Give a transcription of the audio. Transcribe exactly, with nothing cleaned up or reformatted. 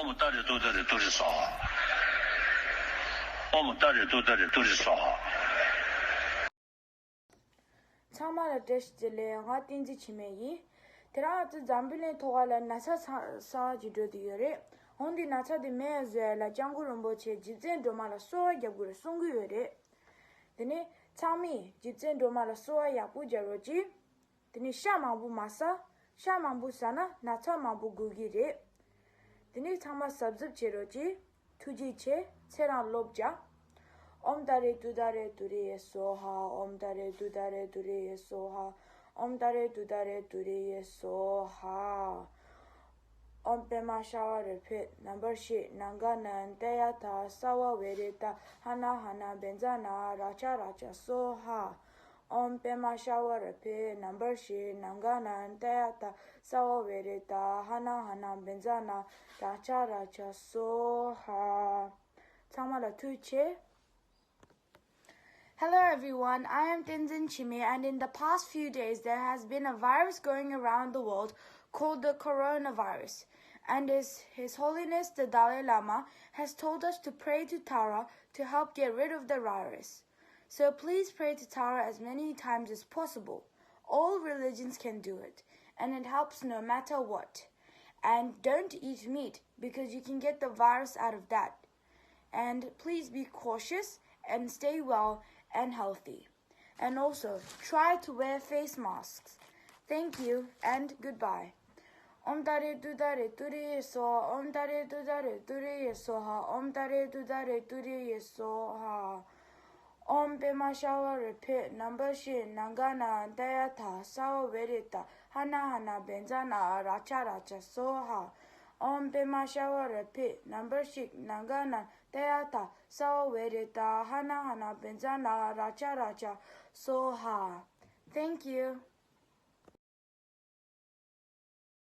ཨོཾ་ཏཱ་རེ་ཏུཏྟཱ་རེ་ཏུ་རེ་སྭཱ་ཧཱ། ཨོཾ་ཏཱ་རེ་ཏུཏྟཱ་རེ་ཏུ་རེ་སྭཱ་ཧཱ། ཚང་མ་ལ་བཀྲ་ཤིས་བདེ་ལེགས། ང་བསྟན་འཛིན་འཆི་མེད་ཡིན། དེ་རིང་ང་ཚོ་འཛམ་བུ་གླིང་ཐོག་ལ་ན་ཚ་ཚ་ཚ་ཅིག་འགྲོ་བསྡད་ཡོད་རེད། འོན་ཏེ་ན་ཚ་དེ་མེད་བཟོ་ཡ་ལ་སྐྱབས་མགོན་རིན་པོ་ཆེ་རྗེ་བཙུན་སྒྲོལ་མ་ལ་གསོལ་བ་རྒྱབ་དགོས་རེད་གསུང་གི་ཡོད་རེད། དེ་ནས་ཚང་མས་རྗེ་བཙུན་སྒྲོལ་མ་ལ་གསོལ་བ་ཡག་པོ་རྒྱབ་རོགས་གྱིས། དེ་ནས་ཤ་མང་པོ་མ་ཟ། ཤ་མང་པོ་ཟ་ན་ན་ཚ་མང་པོ་འགོས་ཀྱི་རེད། དེ་ནས་ཚང་མ་གཟབ་གཟབ་བྱེད་རོགས་གྱིས། ཐུགས་རྗེ་ཆེ། ཚེ་རིང་ལོ་བརྒྱ། ཨོཾ་ཏཱ་རེ་ཏུཏྟཱ་རེ་ཏུ་རེ་ཡེ་སྭཱ་ཧཱ། ཨོཾ་ཏཱ་རེ་ཏུཏྟཱ་རེ་ཏུ་རེ་ཡེ་སྭཱ་ཧཱ། ཨོཾ་ཏཱ་རེ་ཏུཏྟཱ་རེ་ཏུ་རེ་ཡེ་སྭཱ་ཧཱ། ཨོཾ་པདྨ་ཤ་བ་རི་ཕུད་ནམ་པར་ཤིག་ནཱ་ག་ནཱ་ཏདྱ་ཐཱ། སརྦ་བེ་རི་ཏཱ་ཧ་ན་ཧ་ན་བཛྲ་ན་རཀྵ་རཀྵ་སྭཱ་ཧཱ། ཨོཾ་པདྨ་ཤ་བ་རི་ཕུད་ནམ་པར་ཤིག་ནཱ་ག་ནཱ་ཏདྱ་ཐཱ། སརྦ་བེ་རི་ཏཱ་ཧ་ན་ཧ་ན་བཛྲ་ན་རཀྵ་རཀྵ་སྭཱ་ཧཱ། ཚང་མ་ལ་ཐུགས་རྗེ་ཆེ། Hello everyone, I am Tenzin Chime, and in the past few days there has been a virus going around the world called the coronavirus, and his, His Holiness the Dalai Lama has told us to pray to Tara to help get rid of the virus. So please pray to Tara as many times as possible. All religions can do it, and it helps no matter what. And don't eat meat because you can get the virus out of that. And please be cautious and stay well and healthy. And also, try to wear face masks. Thank you and goodbye. ཨོཾ་ཏཱ་རེ་ཏུཏྟཱ་རེ་ཏུ་རེ་ཡེ་སྭཱ་ཧཱ། ཨོཾ་ཏཱ་རེ་ཏུཏྟཱ་རེ་ཏུ་རེ་ཡེ་སྭཱ་ཧཱ། ཨོཾ་ཏཱ་རེ་ཏུཏྟཱ་རེ་ཏུ་རེ་ཡེ་སྭཱ་ཧཱ། ཨོཾ་པདྨ་ཤ་བ་རི་ཕུད་ནམ་པར་ཤིག་ནཱ་ག་ནཱ་ཏདྱ་ཐཱ། སརྦ་བེ་རི་ཏཱ་ཧ་ན་ཧ་ན་བཛྲ་ན་རཀྵ་རཀྵ་སྭཱ་ཧཱ། ཨོཾ་པདྨ་ཤ་བ་རི་ཕུད་ནམ་པར་ཤིག་ནཱ་ག་ནཱ་ཏདྱ་ཐཱ། སརྦ་བེ་རི་ཏཱ་ཧ་ན་ཧ་ན་བཛྲ་ན་རཀྵ་རཀྵ་སྭཱ་ཧཱ། Thank you.